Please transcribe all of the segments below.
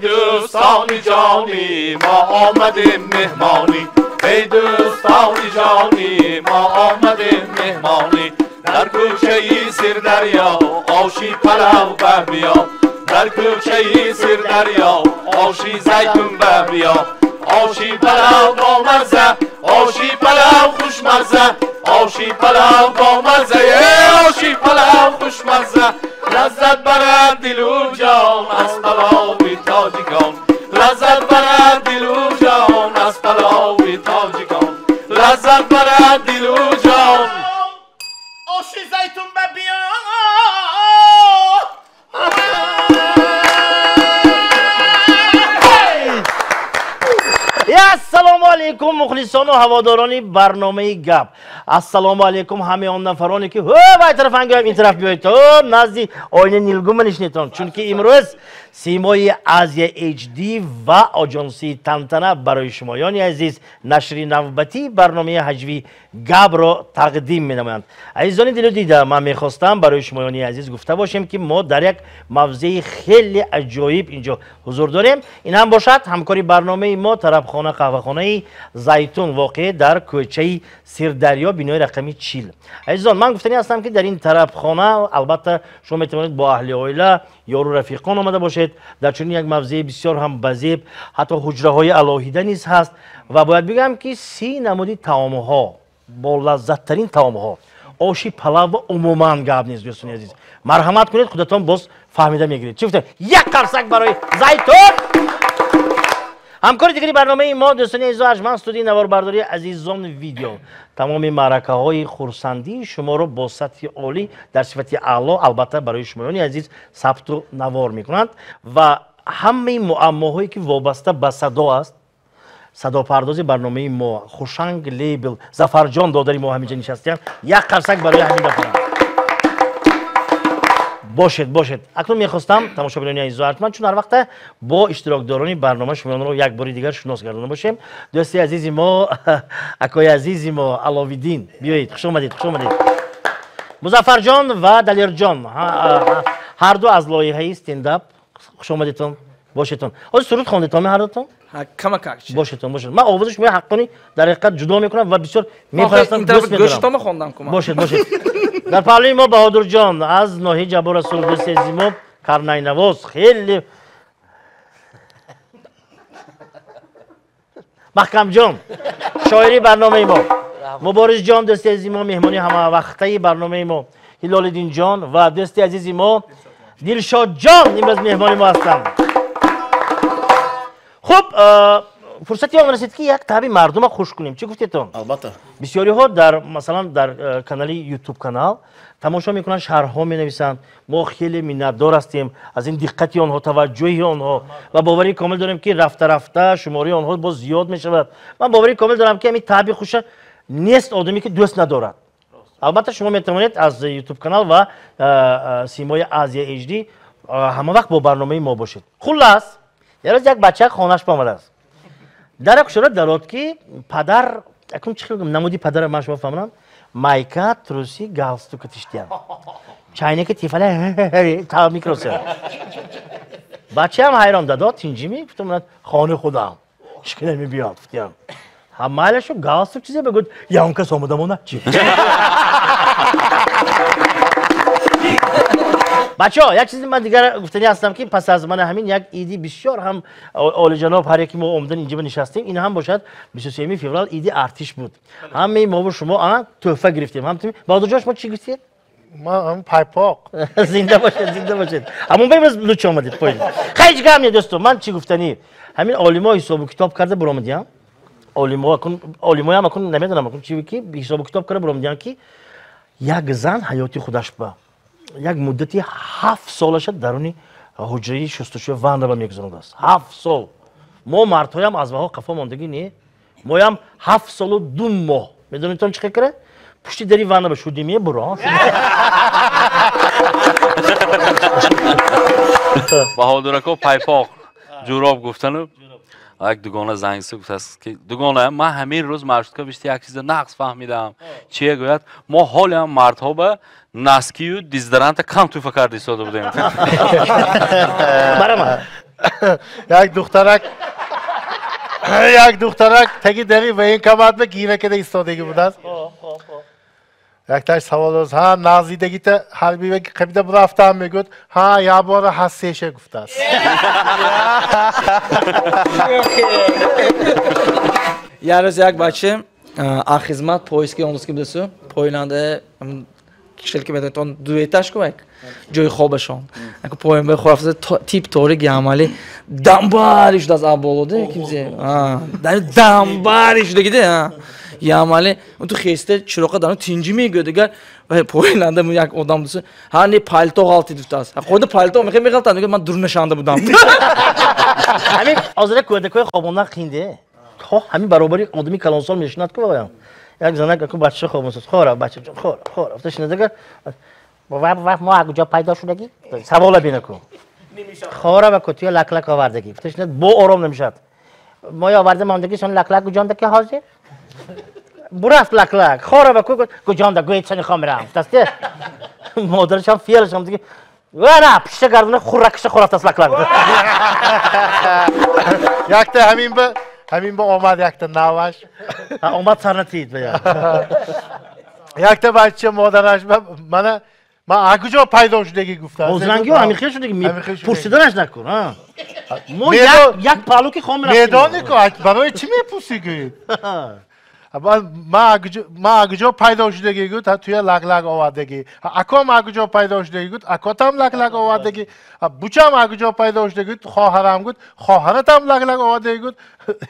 Дӯстони ҷонӣ, мо омадем меҳмонӣ. Эй дӯстони ҷонӣ, мо омадем меҳмонӣ. Дар кӯчаи Сирдарё оши палав ба биё. Дар кӯчаи Сирдарё оши зайтун ба биё. Оши палав бомазза, оши палав хушмазза. Оши палав бомазза, оши палав хушмазза. Лаззат барад дилу ҷон аз палови тоҷикон. Лаззат барад дилу ҷон аз палови тоҷикон. Лаззат барад дилу ҷон. Оши зайтун ба биё. Ассалому алайкум мухлисону ҳаводорони барномаи Гап. Ассалому алайкум ҳамаи он нафароне ки вай тараф ангоям ин тараф биёед, то назди оина нилгума нишинедтон, чунки имрӯз симои Азия HD ва оҷонсии Тантана барои шумоёни азиз нашри навбатии барномаи ҳаҷвии Гапро тақдим менамоянд. Азизони дилу дида, ман мехостам барои шумоёни азиз гуфта бошем, ки мо дар як мавзеи хеле аҷоиб инҷо ҳузур дорем. Ин ҳам бошад ҳамкори барномаи мо тарабхона қаҳвахонаи Зайтун, воқеъ дар кӯчаи Сирдарё, бинои рақами 40. Азизон, ман гуфтанӣ ҳастам, ки дар ин тарабхона албатта шумо метавонед бо аҳли оила, ёру рафиқон омада бошед. Дар чунин як мавзеи бисёр ҳам базеб, ҳатто ҳуҷраҳои алоҳида низ ҳаст ва бояд бигӯям, ки 30 намуди таомҳо, бо лаззаттарин таомҳо, оши палав ва умуман гап нест. Дӯстони азиз, марҳамат кунед, худатон боз фаҳмида мегиред. Чӣ гуфтем? Як қарсак барои Зайтун. Ҳамкори дигари барномаи мо, дӯстони азизу арҷманд, студияи наворбардории Азизон Видео тамоми маъракаҳои хурсандии шуморо бо сатҳи олӣ дар сифати аъло албатта барои шумоёни азиз сабту навор мекунанд ва ҳамаи муаммоҳое ки вобаста ба садо аст, садопардози барномаи мо Хушанг Лейбл Зафарҷон додари мо ҳаминҷа нишастиянд. Як қарсак барои ҳамин нафарам. Бошед, бошед. Акнун мехостам тамошобинони азизу арҷманд, чун ҳар вақта бо иштирокдорони барнома шуморо як бори дигар шинос гардонда бошем. Дӯсти азизи мо, акои азизи мо Аловиддин, биёед, хуш омадед, хуш омадед. Музаффарҷон ва Далерҷон ҳар ду аз лоиҳаи стендап, хуш омадедтон, бошедтон. Ҳозир суруд хондедтон ҳар дутон? Камакак. Бошедтон, бошед. Ман овози шуморо ҳаққонӣ дар ҳақиқат ҷудо мекунам ва бисёр мепарастам, дӯст медорам. Гӯштома хондам кумак. Бошед, бошед. Дар паҳлӯи мо Баҳодурҷон аз ноҳияи Ҷаббор Расулов, дӯсти азизи мо, карнайнавоз, хеле Маҳкамҷон, шоири барномаи мо, Муборизҷон, дӯсти азизи мо, меҳмони ҳамавақтаи барномаи мо, Ҳилолиддинҷон ва дӯсти азизи мо Дилшодҷон имрӯз меҳмони мо ҳастанд. Хуб, фурсати он расид, ки як таби мардума хуш кунем. Чӣ гуфтетон? Албатта. Бисёриҳо дар, масалан, дар канали YouTube канал тамошо мекунанд, шарҳҳо менависанд. Мо хеле миннатдор ҳастем аз ин диққати онҳо, таваҷҷӯҳи онҳо ва боварии комил дорем, ки рафта-рафта шумораи онҳо боз зиёд мешавад. Ман боварии комил дорам, ки ҳамин таби хуша нест одаме, ки дӯст надорад. Албатта шумо метавонед аз YouTube канал ва симои Азия HD ҳама вақт бо барномаи мо бошед. Хуллас, як рӯз як бача хонаш омадааст. Дар як дарод, ки падар, акун чӣ хел намуди падара ман шумо фаҳмонам, майка, труси, галстука тиштиян. Чайники Тефал та микроса. Бачаам ҳайрон: дадо, тинҷими? Гуфтам, хони худам. Ҳеч ки намебиёд, гуфтиям. Ҳа, майлашу, галстук чизе бигӯд, ягон кас омадамона чи? Бачаҳо, як чизи ман дигар гуфтанӣ ҳастам, ки пас аз мана ҳамин як иди бисёр ҳам олиҷаноб ҳар яки мо омадан инҷа нишастем, ин ҳам бошад 23 феврал, иди артиш буд. Ҳамаи мову шумо тӯҳфа гирифтем. Баҳодурҷон, шумо чӣ гуфтед? Ман пайпоқ. Зинда бошед, зинда бошед. Ҳамон ба имрӯз луч омадед поин. Хай, ҳеҷ гап не, дӯсто, ман чӣ гуфтанӣ? Ҳамин олимо ҳисобу китоб карда буромадиям. Олимо акун, олимоям акун намедонам акун чӣ ки ҳисобу китоб карда буромадиям, ки як зан ҳаёти худаш ба Як муддати 7 солаша даруни ҳуҷраи шустушӯ ванна ба мегузаронидааст. 7 сол. Мо мардҳоям аз ваҳо қафо мондагӣ не. Моям 7 солу 2 моҳ. Медонед чӣ кара? Пушти дари ванна ба шуди мебуро. Баҳодурако пайпоқ ҷуроб гуфтану як дугона занг зад, гуфтааст ки дугона, ман ҳамин рӯз маршрутка бишти як чиза нақс фаҳмидам. Чие гӯяд? Мо ҳолиам мардҳо ба наскию дезодоранта кам туфа карда истода будем. Барама. Як духтарак таги дари военкомат ба гира када истодагӣ будааст. Якташ савол дод, ҳа наздидагита ҳарбива қабида бурафтам мегӯяд, ҳа як бора ҳассеша гуфтааст. Як рӯз як бача аз хизмат поезд ки омадааст ки будасу, пойланда кишел ки медонед, он дуэташ ку як ҷои хобашон. Аку поем ба хорафта тип торик ямали дамбари шудааст аз болода, кимзе. Дамбари шудагиде, а. Ямали он ту хеста чироқа дар тинҷи мегӯяд, дигар пойланда як одам дуса, ҳа не палто ғалтид гуфтааст. Худи палто мехе меғалтад, мегӯяд ман дурнашанда будам. Ҳамин ҳозира кӯдакҳои хобонда қинде. То ҳамин баробари одами калонсол мешинад ку ваям. Як занак аку бача хобонсоз, хора бачаҷон, хора, хора. Гуфта шинад дигар, ва ва мо аз куҷо пайдо шудагӣ? Савола бина ку. Хора ва кутия лак-лак овардагӣ. Гуфта шинад бо ором намешавад. Мо оварда мондагӣ сон лак-лак куҷонда ки ҳозир? Бурафт лак-лак. Хора ва ку куҷонда гӯед сони хомирам. Гуфтаст модарашам фиялашам диги. Ва пишта гардона хурракиша хорафтаст лак-лак. Якта ҳамин ба омад якта наваш. Омад сарнатид ба я. Якта бача модараш мана ман аз куҷо пайдо шудагӣ гуфтааст. Ҳозирангиҳо ҳамин хел шудагӣ, пурсиданаш накун. Мо як паҳлӯ ки хом рафтем. Медонӣ ку, барои чӣ мепурсӣ гӯед? Ман аз куҷо пайдо шудагӣ гуфт, туя лак-лак овардагӣ. Аком аз куҷо пайдо шудагӣ гуфт, акотам лак-лак овардагӣ. Бучам аз куҷо пайдо шудагӣ гуфт, хоҳарам гуфт, хоҳаратам лак-лак овардагӣ гуфт.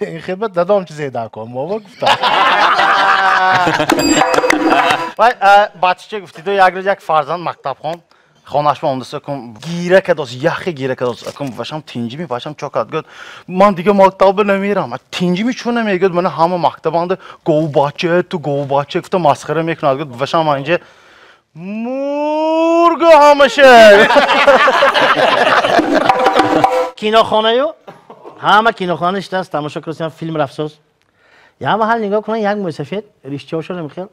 Ин хел дадом чизе да аком мова гуфта. Вай бачача гуфтиду як рӯз як фарзанд мактабхон хонашма омдаса кун гира кадос, яхе гира кадос, акун вашам тинҷими, вашам чокат гуфт, ман дига мактаба намерам. Тинҷими чун намегӯяд, мана ҳама мактабанда говбача, ту говбача гуфта масхара мекунад, гуфт вашам анҷа мургу ҳамаша. Кинохонаю ҳама кинохона нишастааст, тамошо кардастам филм рафсоз. Як маҳал нигоҳ кунам, як мӯйсафед ришчаошро мехел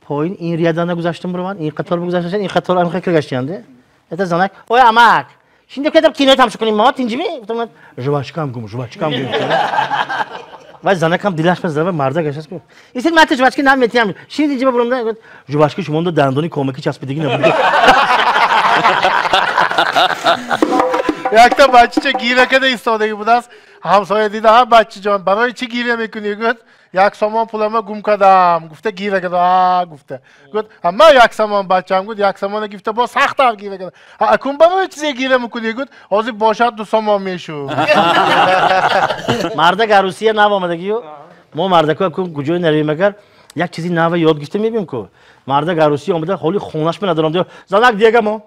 поин ин риядана гузаштам буромад, ин қатор гузаштам, ин қатор амхел киргаштиянде. Это занак, ой амак, шинда кедам кино тамошо кунем, мо тинҷими? Гуфтам, жвачкам гум, жвачкам гум. Вай занакам дилаш мезада, марда гаштаст ку. Исин ман жвачки наметиям. Шинди инҷа буромда, жвачки шумонда дандони комаки часпидагӣ набуд. Якта бачача гира када истодагӣ будааст. Ҳамсоя дида, ҳа бачаҷон, барои чӣ гира мекунӣ? Гуфт, як сомон пулама гум кардам. Гуфта гира кардам, а гуфта. Гуфт, ман як сомон бачам, гуфт, як сомона гирифта боз сахттар гира кардам. Акун барои чизе гира мекунӣ? Гуфт, ҳозир бошад 2 сомон мешуд. Мардак аз Русия нав омадагию. Мо мардако акун куҷое наравем агар як чизи нава ёд гирифта мебием ку. Мардак аз Русия омада, ҳоли хонаш менадаром. Занак дега мо.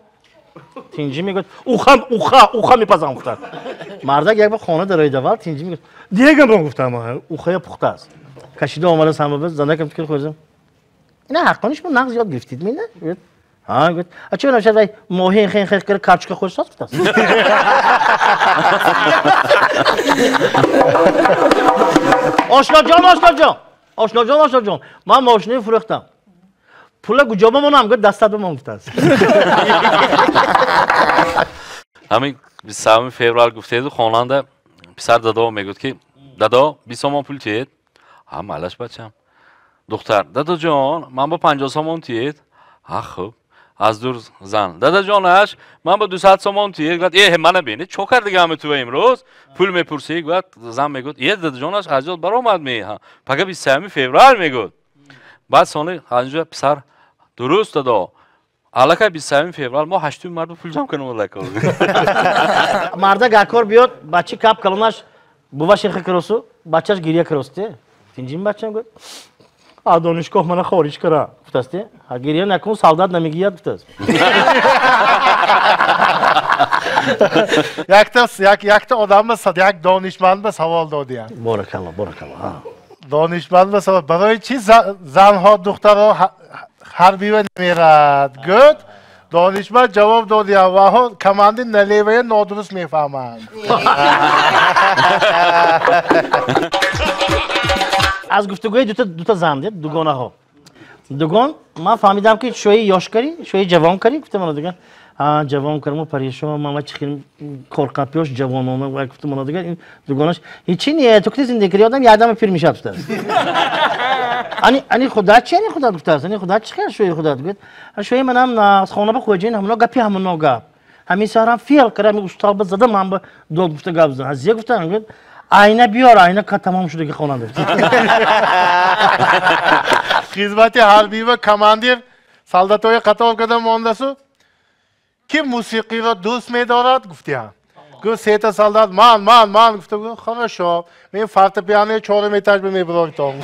Тинҷи мегӯяд, ухам, уха, уха мепазам гуфтад. Мардак як бор хона дароид аввал, тинҷи мегӯяд, дегам ро гуфтам, ухая пухтааст. Кашида омада самба, занакам тикир хӯрдам. Ина ҳаққони шумо нағз ёд гирифтид мена? Гӯяд, ҳа, гӯяд, а чӣ намешавад вай моҳи хен хен кара карчука хӯрсад гуфтааст. Ошноҷон, ошноҷон, ошноҷон, ошноҷон, ман мошинаи фурӯхтам. Пула куҷо бимонам? Гӯяд, дастат бимон гуфтааст. Ҳамин 27 феврал гуфтеду хонанда писар дадо мегӯяд ки дадо 20 сомон пул тиед. Ҳа малаш бачам. Духтар дадаҷон ман бо 50 сомон тиед. Ҳа хуб. Аз дур зан дадаҷонаш ман бо 200 сомон тиед. Гуфт э мана бинед чо кардига ҳама ту имрӯз пул мепурсӣ. Гуфт зан мегӯяд э дадаҷонаш аз ёд баромад ме. Пага 27 феврал мегӯяд. Баъд сони анҷо писар дуруст дадо аллакай 27 феврал мо 8 март пул ҷамъ кунем аллакай. Мардак акор биёд бачи кап калонаш бува ширха киросу бачаш гиря киросте. Тинҷим бачам гуфт А донишгоҳ мана хориҷ кара. Гуфтааст, гиря накун, солдат намегият гуфтааст. Якта одамба, як донишмандба савол додиян. Боракалло, боракалло. Донишмандба савол, барои чи занҳо духтарҳо ҳарбива намерад? Гӯд, донишманд ҷавоб додиян, ваҳо команди налевая нодуруст мефаҳманд. Аз гуфтугӯи дута зан, дугонаҳо. Дугон, ман фаҳмидам ки шои ёш карӣ, шои ҷавон карӣ, гуфтам ана дигар. Ҳа, ҷавон карму парешон, ман ва чи хел корқапёш ҷавонона ва гуфтам ана дигар. Дугонаш, ҳечи не, ту ки зиндагӣ карӣ, одам якдама пир мешавад гуфтааст. Ани худат чи, ани худат гуфтааст, ани худат чи хел шои худат гуфт. Шои манам аз хона ба хоҷаин ҳамоно гапи ҳамоно гап. Ҳамин саҳрам фиал кара, ҳамин устал ба зада, ман ба дод гуфта гап зад. Ҳазия гуфтам, гуфт, айна биёр, айна ка тамом шудаги хонанда. Хизмати ҳарбӣ ва командир солдатҳои қатор карда мондасу, ки мусиқиро дӯст медорад, гуфтиям. Гуфт, сета солдат, ман, ман, ман, гуфта, хорошо, мен фортепианои чорум этаж мебароритон.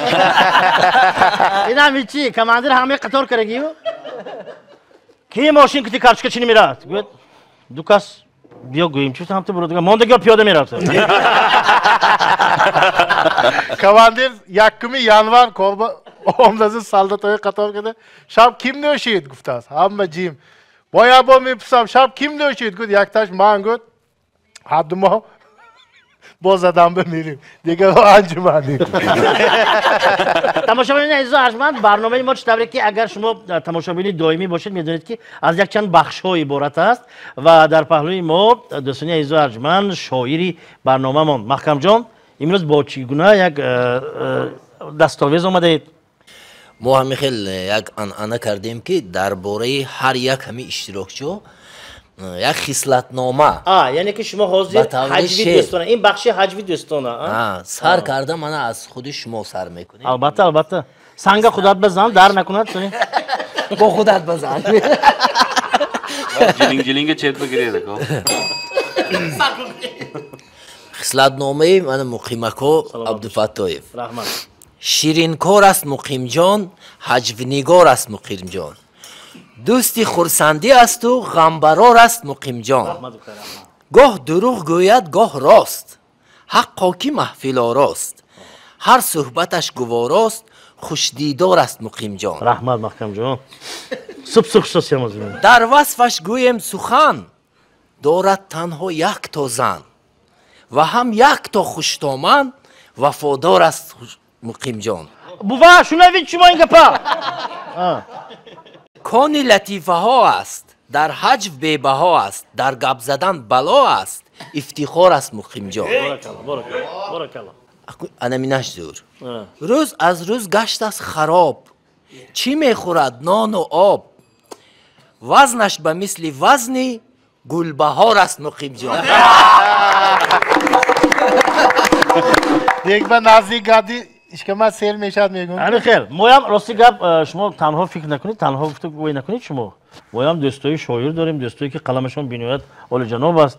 Инам ҳечи, командир ҳамаи қатор карагию? Ки мошин кити карточка чини мерад? Гуфт, ду кас биё гӯем, чӣ ҳамта буродага, мондагиё пиёда мерафт. Командир 1 январ корба омдази солдатҳои қатор карда, шаб ким нӯшид? Гуфтааст. Ҳама ҷим. Боя бо мепурсам, шаб ким нӯшид? Гуфт, якташ ман гуфт, ҳадду мо боз задам бимирим. Дигарро анҷуманем. Тамошобинони азизу арҷманд, барномаи мо чӣ тавре ки агар шумо тамошобини доимӣ бошед, медонед ки аз якчанд бахшҳо иборат аст ва дар паҳлӯи мо дӯстони азизу арҷманд шоири барномамон Маҳкамҷон имрӯз бо чӣ гуна як дастовез омадаед? Мо ҳамин хел як анъана кардем ки дар бораи ҳар як ҳамин иштирокчиҳо як хислатнома. Яъне ки шумо ҳозир ҳаҷви дӯстона, ин бахши ҳаҷви дӯстона. Сар карда мана аз худи шумо сар мекунем. Албатта, албатта. Санга худат базан, дар накунад. Бо худат базан. Жилинг-жилинга чет бигиред. Хислатномаи мана Муқимако Абдуфаттоев. Раҳмат. Ширинкор аст Муқимҷон, ҳаҷвнигор аст Муқимҷон. Дӯсти хурсандӣ асту ғамбарор аст Муқимҷон. Гоҳ дурӯғ гӯяд, гоҳ рост. Ҳаққо ки маҳфилорост. Ҳар суҳбаташ гуворост, хушдидор аст Муқимҷон. Раҳмат, Маҳкамҷон. Суб сух шосиям. Дар васфаш гӯем сухан, дорад танҳо якто зан ва ҳам якто хуштоман, вафодор аст Муқимҷон. Бува, шунавид шумо ин гапа? Кони латифаҳо аст, дар ҳаҷв бебаҳо аст, дар гап задан бало аст, ифтихор аст Муқимҷон. Анаминаш зур. Рӯз аз рӯз гаштааст хароб, чӣ мехӯрад нону об, вазнаш ба мисли вазни гулбаҳор аст Муқимҷон. Дек ба наздик гади ишкама сел мешад мегӯм. Ани хел, моям рости гап, шумо танҳо фикр накунед, танҳо гуфтугӯй накунед шумо. Моям дӯстои шоир дорем, дӯстое ки қаламашон биноят олиҷаноб аст.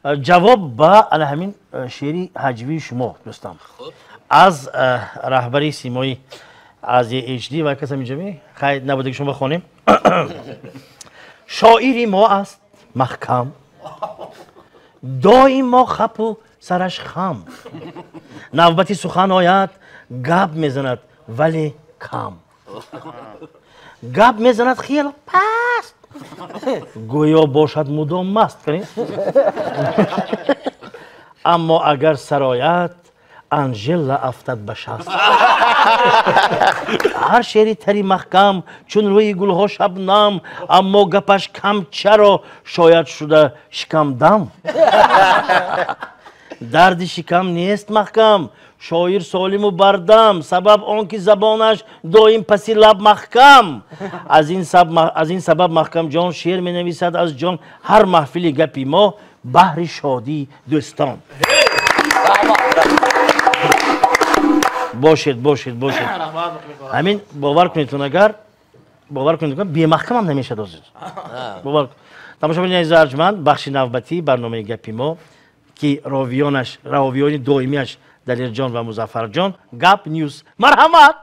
Ҷавоб ба ана ҳамин шеъри ҳаҷвии шумо, дӯстам. Аз раҳбари симои Азия HD ва кас ҳаминҷа ми? Хай, набудаги шумо бихонем. Шоири мо аст маҳкам, доим мо хапу сараш хам. Навбати сухан ояд, гап мезанад, вале кам. Гап мезанад хел паст, гӯё бошад мудом маст. Аммо агар сарояд, Анжела афтад ба шаст. Ҳар шеъри тари маҳкам, чун рӯи гулҳо шабнам, аммо гапаш кам чаро шояд шуда шикамдам. Дарди шикам нест маҳкам, шоир солиму бардам, сабаб он ки забонаш доим паси лаб маҳкам. Аз ин сабаб Маҳкамҷон шеър менависад аз ҷон, ҳар маҳфили гапи мо баҳри шодии дӯстон. Бошед, бошед, бошед. Ҳамин бовар кунед, агар бовар кунед, бемаҳкамам намешад ҳозир. Бовар. Тамошобинони азиз арҷманд, бахши навбатии барномаи гапи мо ки ровиёни доимиаш Далерҷон ва Музаффарҷон, Гап Ньюс. Марҳамат!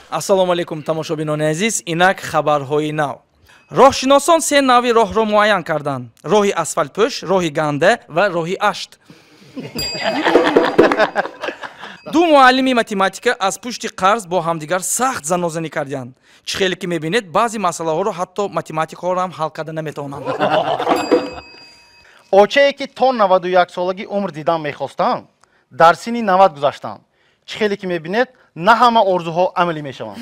Ассалому алайкум, тамошобинони азиз. Инак хабарҳои нав. Роҳшиносон се навъи роҳро муайян карданд: роҳи асфалтпӯш, роҳи ганда ва роҳи ашт. Ду муаллими математика аз пушти қарз бо ҳамдигар сахт занозанӣ карданд. Чӣ хеле ки мебинед, баъзе масъалаҳоро ҳатто математикҳоро ҳам ҳал карда наметавонанд. Очае ки то 91 солагӣ умр дидан мехостанд, дар синни 90 гузаштанд. Чӣ хеле ки мебинед, на ҳама орзуҳо амалӣ мешаванд.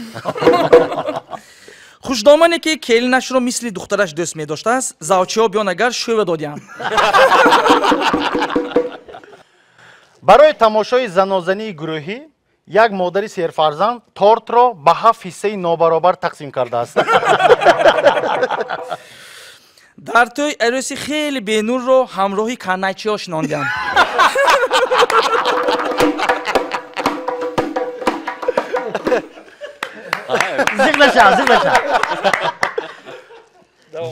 Хушдомане ки келинашро мисли духтараш дӯст медоштааст, завчиҳо биён агар шӯва додианд. Барои тамошои занозании гурӯҳӣ як модари серфарзанд тортро ба 7 ҳиссаи нобаробар тақсим кардааст. Дар тӯй арӯси хеле бенурро ҳамроҳи карнайчиҳо шинондианд. Зиқ наша, зиқ наша.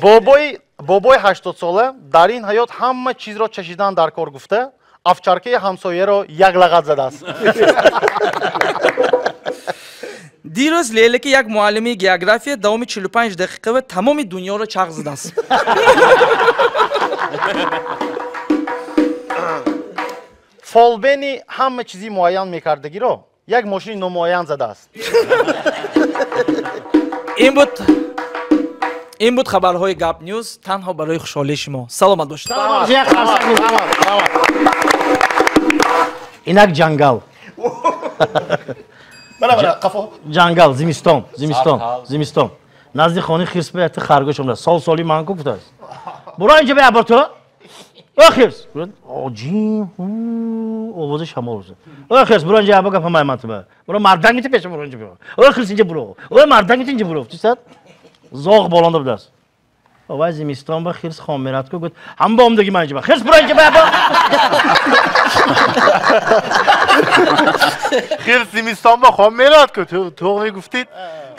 Бобои 80-сола дар ин ҳаёт ҳама чизро чашидан дар кор гуфта, афчаркаи ҳамсояро як лағат задааст. Дирӯз лелеки як муаллими география давоми 45 дақиқа ва тамоми дунёро чарх задааст. Фолбени ҳама чизи муайян мекардагиро як мошини номуайян задааст. Ин буд хабарҳои Гап Ньюз танҳо барои хушҳолии шумо. Саломат бошед. Инак ҷангал. Ҷангал, зимистон, зимистон, зимистон. Назди хонаи хирс ба якта харгӯш омадааст. Сол соли ман ку гуфтааст. Буро инҷа бия бор ту. О хирс. Оҷин, овози шамол. О хирс, буро инҷа аба гапа май ман ту ба. Буро марданг мити пеша буро инҷа биё. О хирс инҷа буро. О марданг мити инҷа буро. Ту зоғ болонда будааст. Овай зимистон ба хирс хом мерад ку гуфт ҳам ба омдаги ман инҷа ба. Хирс буро инҷа бия ба. Хирс зимистон ба хом мерад ку туғри гуфтид.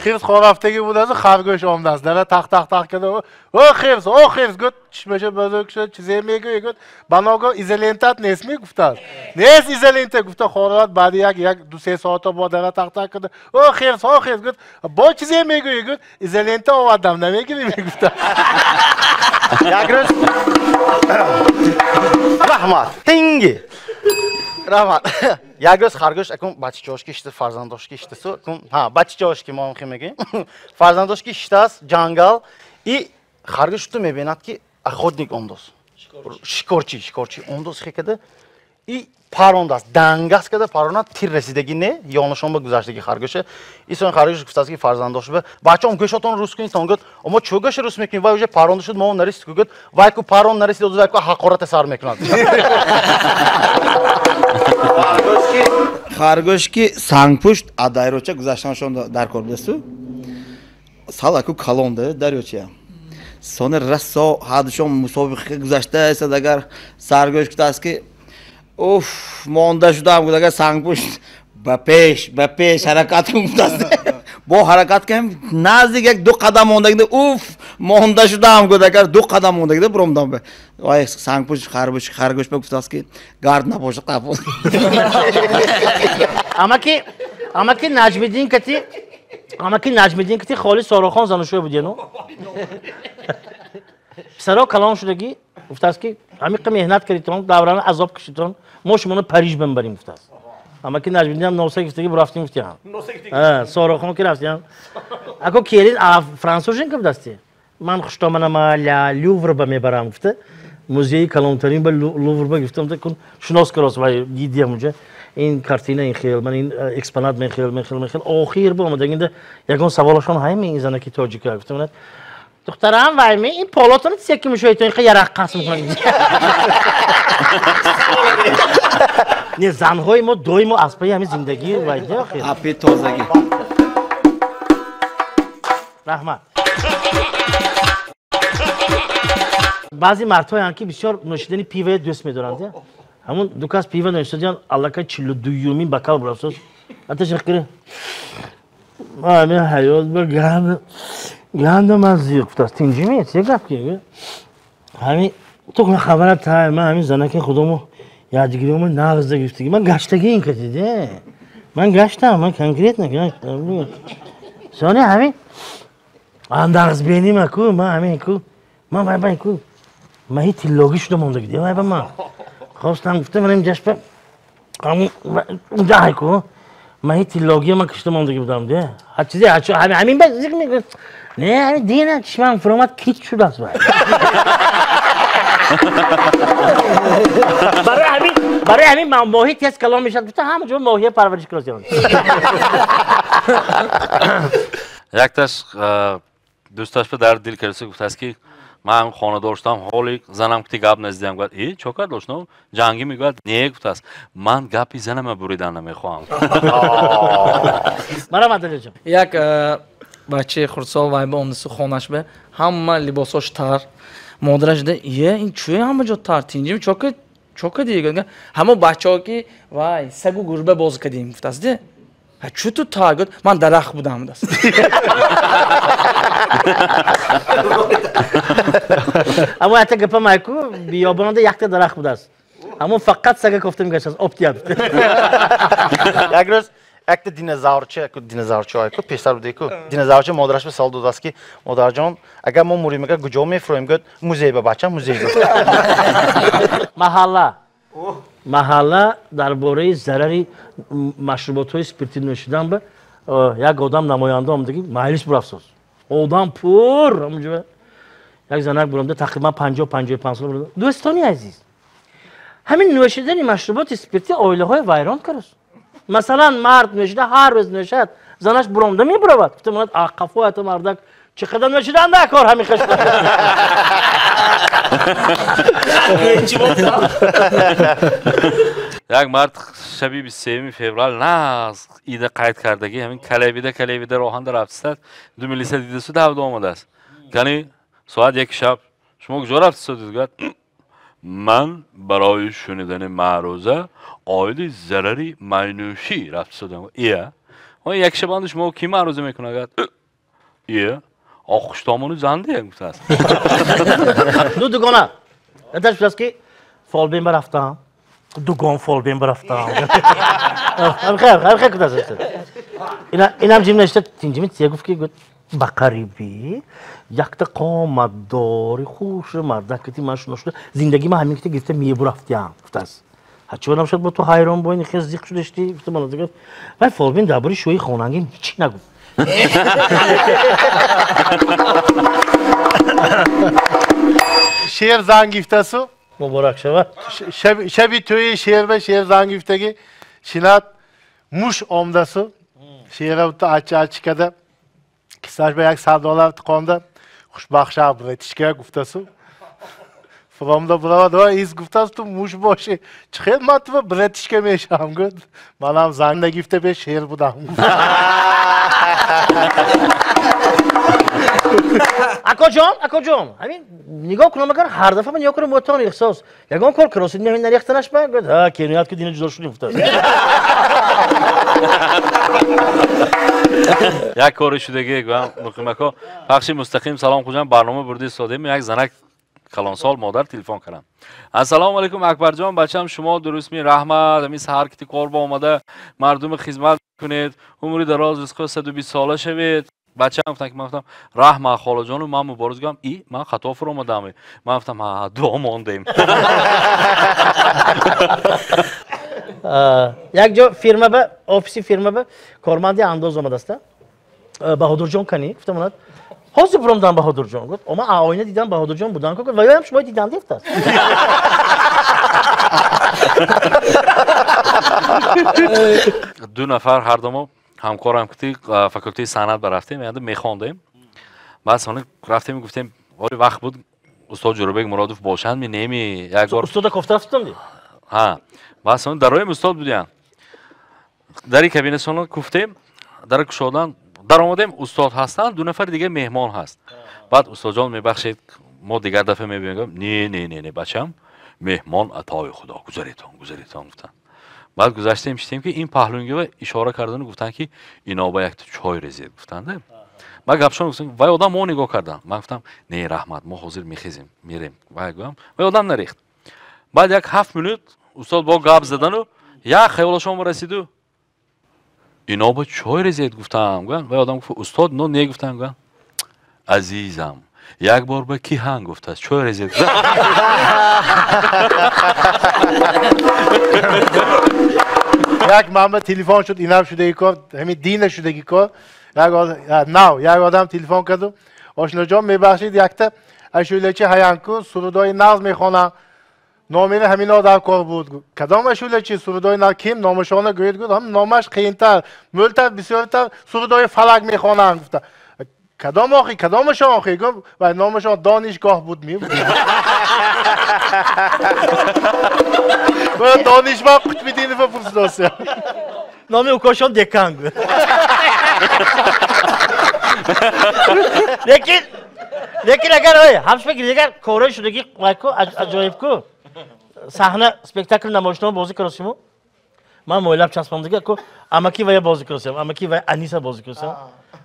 Хирс хом рафтагӣ будааст, харгӯш омадааст. Дара тақ тақ тақ карда. О хирс, о хирс гуфт, чишмаша бузург шуд, чизе мегӯӣ гуфт. Баного изолентат нест мегуфтааст. Нест изолента гуфта хорат баъди як ду се соата бо дара тақ тақ карда. О хирс, о хирс гуфт, бо чизе мегӯӣ гуфт, изолента овардам, намегирӣ мегуфта. Як рӯз раҳмат, тинги. Раҳмат. Як рӯз харгӯш акун бачачаҳош ки шита, фарзандош ки шитасу, акун ҳа, бачачаҳош ки мо ҳам мегӯем. Фарзандош ки шитааст ҷангал и харгӯш ту мебинад ки охотник омдост. Шикорчи, шикорчи омдост хекада и парондааст, дангас када паронад, тир расидагӣ не, ёнашон ба гузаштагӣ харгӯша. Исон харгӯш гуфтааст ки фарзандош ба бачаам гӯшатон рус кунед, он гуфт, мо чӯ гӯша рус мекунем, вай уже паронда шуд, мо нарасид. Гуфт, вай ку парон нарасид, вай ку ҳақората сар мекунад. Харгӯш ки сангпушт аз дарёча гузаштанашон дар кор будасту, салаку калонда дарёча. Сони расо ҳадушон мусобиқа гузашта истад, агар саргӯш гуфтааст ки уф, монда шудам, гуфт, агар сангпушт ба пеш, ба пеш ҳаракат кун гуфтааст. Бо ҳаракат кардем, наздик як ду қадам мондагида, уф, монда шудам, гуфт, агар ду қадам мондагида буромдам. Вай сангпушт харгӯш ба гуфтааст ки гард набошад қафо. Амаки Наҷмиддин кати, амаки Наҷмиддин кати холи Сорохон занушӯй будену. Писаро калон шудагӣ гуфтааст ки ҳамиқа меҳнат кардитон, даврана азоб кашидтон, мо шуморо Париж бимбарем гуфтааст. Амаки Наҷмиддин ҳам носа гуфтагӣ бурафтем гуфтиам. Сорохон ки рафтиам. Ако келин франсужинка будасти. Ман хуштоманама ля Лювр ба мебарам гуфта. Музеи калонтарин ба Лувр ба гуфтам, кун шинос карос вай дидиам унҷа. Ин картина ин хел, ман ин экспонат мен хел, мен хел, мен хел. Охир бу омадагинда ягон саволашон ҳайми ин занаки тоҷика гуфтам. Духтарам вай ми ин полотон секи мушоитон ин ярақ қасм кунад. Не, занҳои мо доимо аз пайи ҳамин зиндагӣ вай де охир. Апи тозагӣ. Раҳмат. Баъзе мардҳоянд ки бисёр нӯшидани пива дӯст медоранд. Ҳамун ду кас пива нӯшиданд, аллакай 42-юмин бокал бурафтааст. Аташақ кира. Ҳамин ҳаёт ба ганда ганда ман зиқ гуфтааст. Тинҷи се гап ки? Ҳамин ту хабарат тай, ман ҳамин занаки худому ядгириёмо нағзда гирифтагӣ. Ман гаштагӣ ин катиде. Ман гаштам, ман конкретно гаштам. Сони ҳамин андарзбени ку, ман ҳамин ку, ман вай бай ку, маҳи тиллогӣ шуда монда вай ба ман. Хостам гуфта манам ҷашба унҷа ку, маҳи тиллогия ман кишта мондагӣ будам де. Ҳар чизе ҳамин ба зикр мекунад. Не, ҳамин дина чишмам фуромад кит шудааст вай. Барои ҳамин моҳӣ тез калон мешавад, гуфта ҳама ҷо моҳия парвариш кунад. Якташ дӯсташ ба дар дил кардаса гуфтааст ки ман хонадор шудам, ҳоли занам кути гап назидам. Гуфт э чо кард ошно? Ҷангӣ мегӯяд не, гуфтааст ман гапи занама буридан намехоҳам. Марҳамат Алиҷон. Як бачаи хурдсол вай ба омдасу хонаш ба ҳама либосош тар. Модараш да е ин чӯе ҳама ҷо тар тинҷим чока чока дига. Ҳамо бачаҳо ки вай сагу гурба боз кардем гуфтааст де. Ҳа чӯ ту тар? Гуфт ман дарахт будам даст. Аммо якта гапам айку биёбонда якта дарахт будааст. Аммо фақат сага кофта мегаштааст, об тияб. Як рӯз якта динозаврча, динозаврча айку пештар будеку. Динозаврча модараш ба савол додааст ки модарҷон, агар мо мурем агар куҷо мефуроем? Гуфт музей ба бачам, музей. Маҳалла. Маҳалла дар бораи зарари машруботҳои спиртӣ нӯшидан ба як одам намоянда омадаги маҷлис бурафсоз. Одам пур ҳамунҷо. Як занак бурамда тақрибан 50-55 сола бурда. Дӯстони азиз, ҳамин нӯшидани машруботи спиртӣ оилаҳои вайрон кард. Масалан, мард нӯшида ҳар рӯз нӯшад, занаш буромда мебуравад. Гуфта монад, қафоята мардак чӣ қадар нӯшиданда кор ҳамин хеш. Як мард шаби 23 феврал наз ида қайд кардагӣ ҳамин калебида роҳанда рафтистад, ду милиса дидасу давда омадааст. Кани соат 1 шаб шумо куҷо рафтистодед? Гуфт ман барои шунидани маъруза оиди зарари майнӯшӣ рафтистодам. Ия як шабанду шумо кӣ маъруза мекунад? Ия охуштомону занде гуфтааст. Ду дугона яташ гуфтааст ки фолбин барафтам, дугон фолбин барафтам. Хай гуфтааст. Инам ҷим нашта тинҷими тия гуфт ки гуфт ба қарибӣ якта қоматдори хуши мардак ки ман шиношуда зиндагӣ ман ҳамин ки гирифта мебурафтиям гуфтааст. Ҳачи одам шуд бо ту ҳайрон бо ин хез зиқ шудашти гуфта ман гуфт вай фолбин дар бораи шӯи хонангӣ ҳеч нагуфт. Шер занг гифтасу муборак шавад. Шаби тӯи шер ба шер занг гифтаги шинат муш омдасу шера бутта ачи ачи када кисаш ба 100 доллар тиқонда хушбахт шав бретишка гуфтасу фуромда буравад ва из гуфтас ту муш боши чӣ хел ман ту бретишка мешавам? Гуфт манам занг нагифта бе шер будам. Акоҷон, акоҷон, ҳамин нигоҳ кунам агар ҳар дафъа ман нигоҳ кунам мотон эҳсос ягон кор кросид меҳин нарехтанаш ба гуфт ҳа кеноят ки дина ҷудо шудем гуфтааст. Як кори шудагӣ гӯям муқимако пахши мустақим салом хуҷам барнома бурди истодем як занак калонсол модар телефон кардам. Ассалому алайкум Акбарҷон, бачам шумо дурустми? Раҳмат, ҳамин саҳар ки кор ба омада мардуми хизмат кунед, умри дароз ризқи 120 сола шавед. Бачам гуфтан ки ман гуфтам раҳмат холаҷону ман мубориз гӯям и ман хато фуромадам. Ман гуфтам ҳа дуо мондем. Як ҷо фирма ба офиси фирма ба корманди андоз омадааст. Баҳодурҷон кани гуфтам онад ҳозир буромдам Баҳодурҷон. Гуфт ома оина дидам Баҳодурҷон будан ку ва ёям шумо дидан дефтааст. Ду нафар ҳардумо ҳамкорам ки факултети санъат барафтем, яъне мехондем. Баъд сони рафтем гуфтем оли вақт буд устод Ҷӯрабек Муродов бошанд ми неми як бор устода кофта рафтам ди. Ҳа, баъд сони дароем устод будиян. Дари кабинетшонро куфтем, дара кушодан даромадем, устод ҳастанд, ду нафари дига меҳмон ҳаст. Баъд устодҷон мебахшед, мо дигар дафъа мебинем. Не, не, не, не, бачам, меҳмон атои худо, гузаретон, гузаретон гуфтанд. Баъд гузаштем, шитем ки ин паҳлӯнгива ишора кардану гуфтанд ки ино ба якта чой резед гуфтанд. Ман гапшон гуфтам, вай одам мо нигоҳ кардам. Ман гуфтам, не раҳмат, мо ҳозир мехезем, мерем. Вай гуфтам, вай одам нарехт. Баъд як 7 минут устод бо гап задану як хаёлашон расиду Ино ба чой резед гуфтам, гуфтам. Вай одам гуфт, устод, ино не гуфтам, гуфтам. Азизам, як бор ба ки ҳан гуфтааст, чой резед. Як манба телефон шуд, инам шудаги кор, ҳамин дина шудаги кор. Нав, як одам телефон карду. Ошноҷон, мебахшид, якта ашулачи ҳаянку сурудои нағз мехонам. Номери ҳамин одам кор буд. Кадом ашулачи сурудои нағз ким номашона гӯед гуфт, ҳам номаш қийинтар, мӯлтар, бисёртар сурудои фалак мехонам гуфта. Кадом охи, кадомашон охи? Гуфт, вай номашон донишгоҳ буд ми. Донишманд Қутбиддинова пурсидост. Номи укошон декан гуфт. Лекин агар ҳамшба гирдагар корҳои шудаги вайку аҷоибку саҳна спектакл намоишнома бозӣ каросиму ман мойлаб часпондига ку амаки вая бозӣ каросиям, амаки вая Аниса бозӣ каросиям.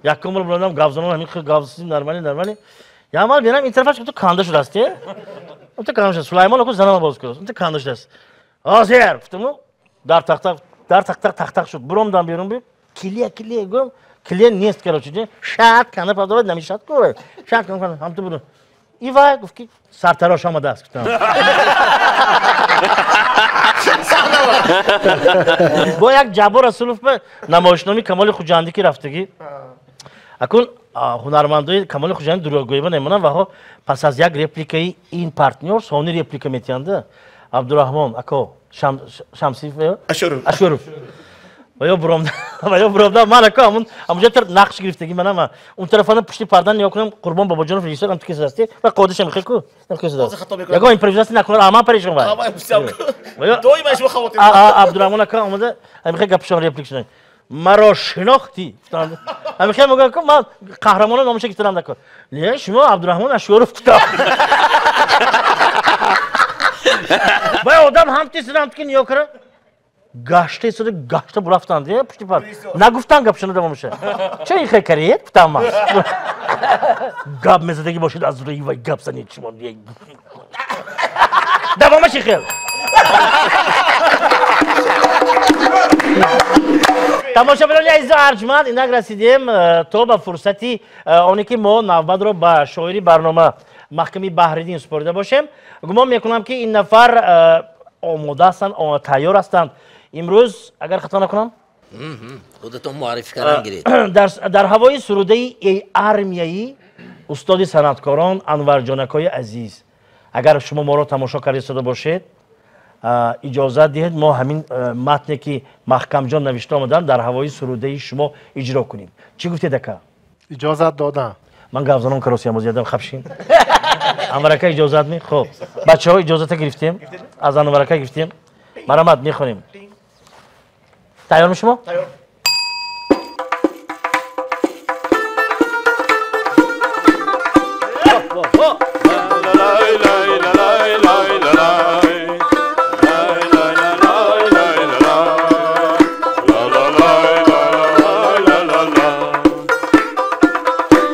Якум бор буландам гавзанон ҳамин хел гавзисим нормали нормали. Ямал берам ин тарафаш ту канда шудааст, е? Ту канда шудааст. Сулаймон ку занама бозӣ карос. Ту канда шудааст. Ҳозир гуфтаму дар тахта дар тахта тахтақ шуд. Буромдан берун би килия килия гум килия нест, короче, шат канда падовад намешад ку. Шат канда ҳам ту буру. Ивай гуфт ки сартарош омадааст гуфтам. Бо як Ҷаббор Расулов ба намоишномаи Камоли Хуҷандӣ ки рафтагӣ. Акун ҳунармандои Камоли Хуҷандӣ дурӯғгӯйиба намонанд ваҳо пас аз як репликаи ин партнёр сони реплика метиҳанда. Абдураҳмон ако Шамсиев Ашуров. Ваё буромда ман ако ҳамун ҳамунҷо нақш гирифтагӣ манам он тарафана пушти пардан нигоҳ кунам Қурбон Бобоҷонов режиссёр ҳам ту кесадасти ва қодиша мехел ку ягон импровизатсия накунад аман парешон вай. Абдураҳмон ака омада ҳамихел гапшон реплик шудан. Маро шинохтӣ. Ҳамихел мегӯям ку ман қаҳрамона номаша гирифтанам накун. Не, шумо Абдураҳмон Ашуров гуфтам. Вай одам ҳам тисидам ки нигоҳ кара гашта истода гашта бурафтанд пушти пар нагуфтан гапшона давомша. Ча ин хел каред гуфтам ман. Гап мезадагӣ бошед аз рӯи вай гап занед шумо. Давомаш ин хел. Тамошобинони азизу арҷманд, инак расидем то ба фурсати оне ки мо навбатро ба шоири барнома Маҳками Баҳриддин супорида бошем. Гумон мекунам ки ин нафар омода ҳастанд, тайёр ҳастанд. Имрӯз агар хато накунам, худатон муаррифӣ кардан гиред. Дар ҳавои сурудаи эй армияи устоди санъаткорон Анварҷонакои азиз, агар шумо моро тамошо карда истода бошед, иҷозат диҳед мо ҳамин матне ки Маҳкамҷон навишта омаданд дар ҳавои сурудаи шумо иҷро кунем. Чӣ гуфтед ака? Иҷозат додам. Ман гавзанон каросиям озиядам хабшин. Анварака иҷозат ми? Хоб. Бачаҳо иҷозата гирифтем. Аз Анварака гирифтем. Марамат мехонем. Тайёрми шумо? Тайёр.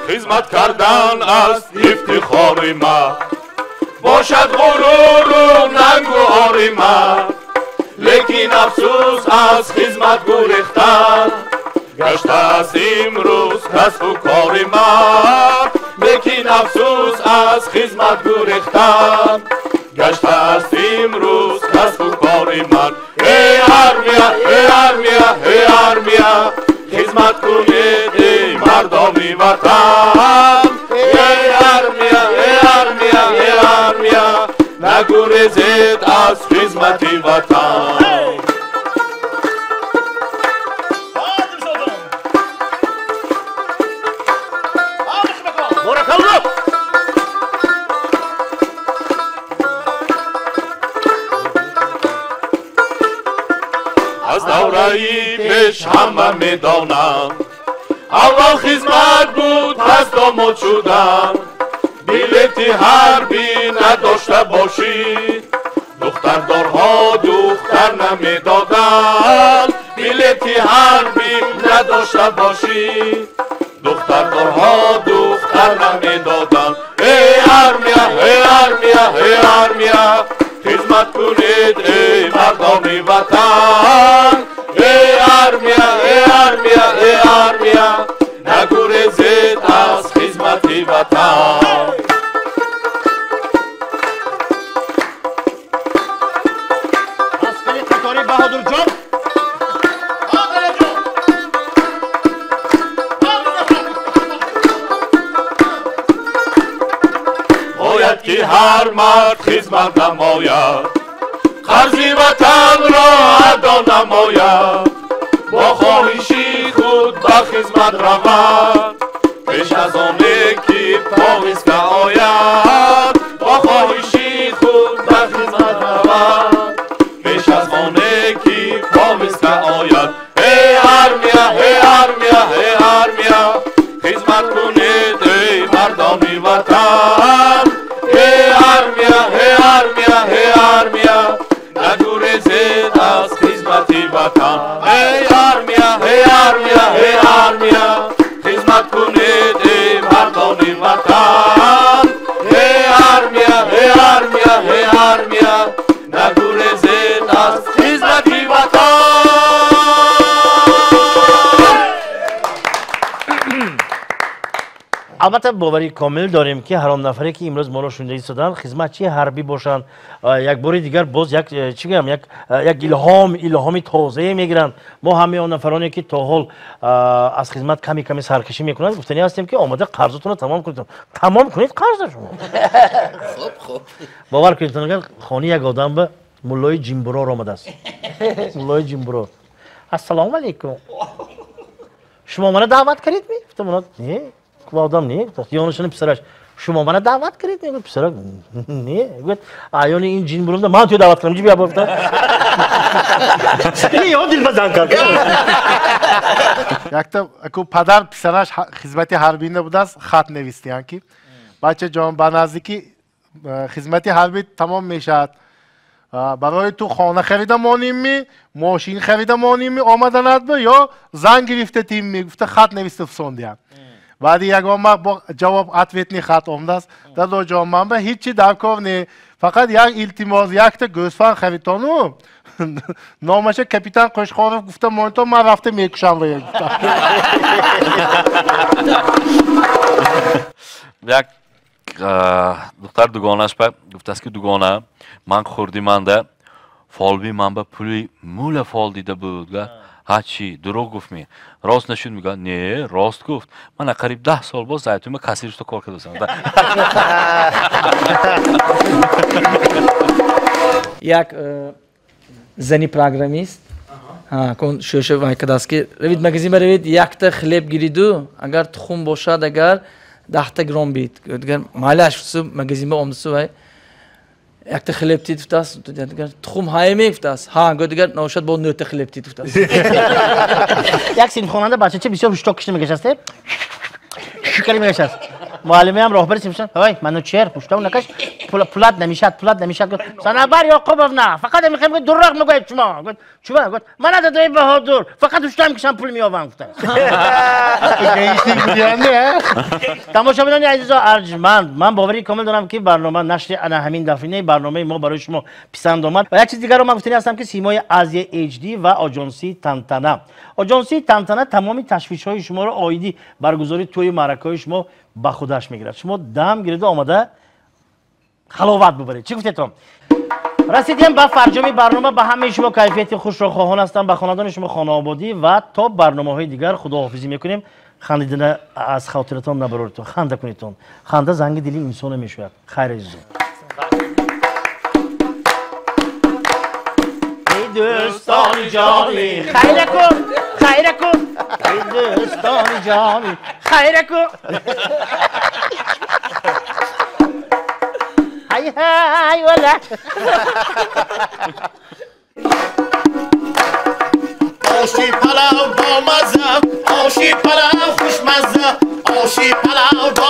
Хизмат кардан аст ифтихори ма, бошад ғуруру нангу ори ма, лекин афсӯс аз хизмат гурехтан гаштааст имрӯз касбу кори ма, лекин афсӯс аз хизмат гурехтан гаштааст имрӯз касбу кори ман. Эй армия, эй армия, эй армия, хизмат кунед эй мардоми ватан. Эй армия, эй армия, эй армия, нагурезед аз хизмати ватан. Аз давраи пеш ҳама медонам, аввал хизмат буд, пас домод шудам. Билети ҳарбӣ надошта бошӣ, духтардорҳо духтар намедоданд. Билети ҳарбӣ надошта бошӣ, духтардорҳо духтар намедоданд. Эй армия, эй армия, эй армия, хизмат кунед эй мардоми ватан. Эй армия, эй армия. Нагурезед аз хизмати ватан. Аскари қатори Баҳодурҷон. Бояд ки ҳар мард хизмат намояд, қарзи ватанро адо намояд, бо хоҳиши худ ба хизмат равад, пеш аз оне ки повестка ояд, бо хоҳиши худ ба хизмат равад, пеш аз оне ки повестка ояд. Эй армия, эй армия, эй армия, хизмат кунед, эй мардони ватан. Эй армия, эй армия, эй армия, нагурезед аз хизмати ватан. Эй армия, эй армия, эй армия, хизмат кунед, эй мардони ватан. Эй армия, эй армия, эй армия, нагурезед аз хизмати ватан. Албатта боварӣ комил дорем, ки ҳар он нафаре, ки имрӯз моро шунида истоданд, хизматчии ҳарбӣ бошанд, як бори дигар боз як чӣ гӯям, як илҳоми тозае мегиранд. Мо ҳамаи он нафароне, ки то ҳол аз хизмат ками ками саркашӣ мекунанд, гуфтанӣ ҳастем, ки омода қарзатонро тамом кунед. Тамом кунед қарза шумо. Хуб, хуб. Бовар кунед, агар хонаи як одам ба муллои ҷимбурор омадааст. Муллои ҷимбурор. Ассалому алайкум. Шумо мана даъват кардед ми? Гуфтам, оно не. Одам не, ёнашини писараш. Шумо мана даъват кардед? Мегӯяд писарак, не. Мегӯяд, аёни ин ҷин бурумда ман туя даъват кардам. Ҷи бия гуфта. Ё дилбазан кард. Якта аку падар писараш хизмати ҳарбӣ будааст, хат навистиян, ки бачаҷон, ба наздикӣ хизмати ҳарбӣ тамом мешавад. Барои ту хона харида монем, мошин харида монем, омаданат бо ё зан гирифта тим, гуфта хат нависта фисондиян. Баъди ягон вақт бо ҷавоб ответный хат омадааст. Дадоҷон, ман ба ҳеҷ чи даркор не, фақат як илтимос, якта гӯсфанд харитону номаша капитан Қӯшқоров гуфта монитон, ман рафта мекушам ва гуфта. Як духтар дугонаш ба гуфтааст, ки дугона, ман хурди манда фолби ман ба пули мула фол дида буд. Ҳа чӣ, дурӯғ гуфт ми? Рост нашуд? Мегӯяд, не, рост гуфт. Ман қариб 10 сол боз зайтума кассиршуда кор кардасам. Як зани программист шӯша вай кардааст, ки равид магазин ба равид, якта хлеб гириду, агар тухм бошад, агар 10та гром бит. Дигар майлаш магазин ба омдасу вай якта хлеб тид гуфтааст, дигар тухм ҳае мегуфтааст. Ҳа, гӯ дигар ношад бо нӯта хлеб тид гуфтааст. Як синфхонанда бачача бисёр ҳушток кишта мегашаст, шукари мегашаст. Муаллимаам роҳбари синфшон, ой, Манучер, ҳушток накаш, пулат намешад, пулат намешад. Гуфт, Санабар Ёқубовна, фақат мехоҳем, гуфт, дурроқ мегӯяд шумо. Гуфт, чува? Гуфт, мана дадои Баҳодур, фақат ҳуштам кишам пул меёбам, гуфтааст. Тамошобинони азизу арҷманд, ман боварии комил дорам, ки барнома нашри ана ҳамин дафъинаи барномаи мо барои шумо писанд омад. Ва як чиз дигарро ман гуфтанӣ ҳастам, ки симои Азия HD ва оҷонсии Тантана. Оҷонсии Тантана тамоми ташвишҳои шуморо оиди баргузории тӯю маъракаҳои шумо ба худаш мегирад. Шумо дам гирида омада халоват бубаред. Чӣ гуфтетон? Расидем ба фарҷоми барнома. Ба ҳамаи шумо кайфияти хушро хоҳон ҳастам, ба хонадони шумо хонаободӣ ва то барномаҳои дигар худоҳофизӣ мекунем. Хандидана аз хотиратон набароритон, ханда кунедтон. Ханда занги дили инсона мешавад. Хайр, азизон. Эй дӯстони ҷонӣ, хайра кун, хайра кун. Эй дӯстони ҷонӣ, хайра кун. Ҳай ҳай вала. Оши палав бо мазза, оши палав хушмазза, оши палав бо